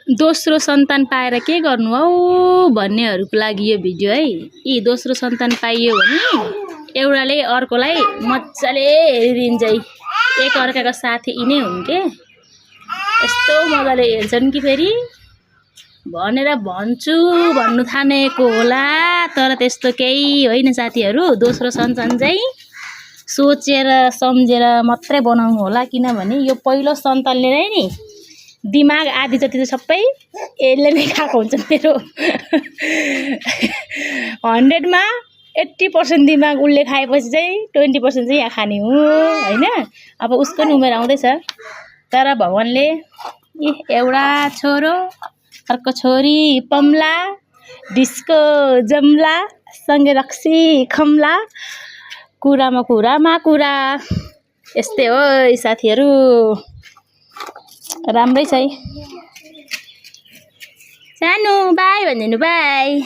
दोस्रो सन्तान पाएर के गर्नु हौ भन्नेहरूको लागि यो भिडियो है। यी दोस्रो सन्तान पाइयो भने एउटाले अर्कोलाई मजाले हेरिदिन्छ है। एक अर्काको साथी यिनै हुन् के, यस्तो मजाले हेर्छन् कि फेरि भनेर भन्नु थालेको होला, तर त्यस्तो केही होइन साथीहरू। दोस्रो सन्तान चाहिँ सोचेर सम्झेर मात्रै बनाउनु होला, किनभने यो पहिलो सन्तानले नै नि दिमाग आदि जति त सबै यसले नै खाएको हुन्छ। मेरो 100 मा 80% दिमाग उसले खाएपछि चाहिँ 20% चाहिँ यहाँ खाने हो होइन। अब उसको नि उमेर आउँदैछ, तर भगवानले एउटा छोरो अर्को छोरी पम्ला डिस्को जम्ला सँगै रक्सी खम्ला, कुरामा कुरा यस्तै हो साथीहरू। राम्रै छ है। सानो बाई भनिदिनु बाई।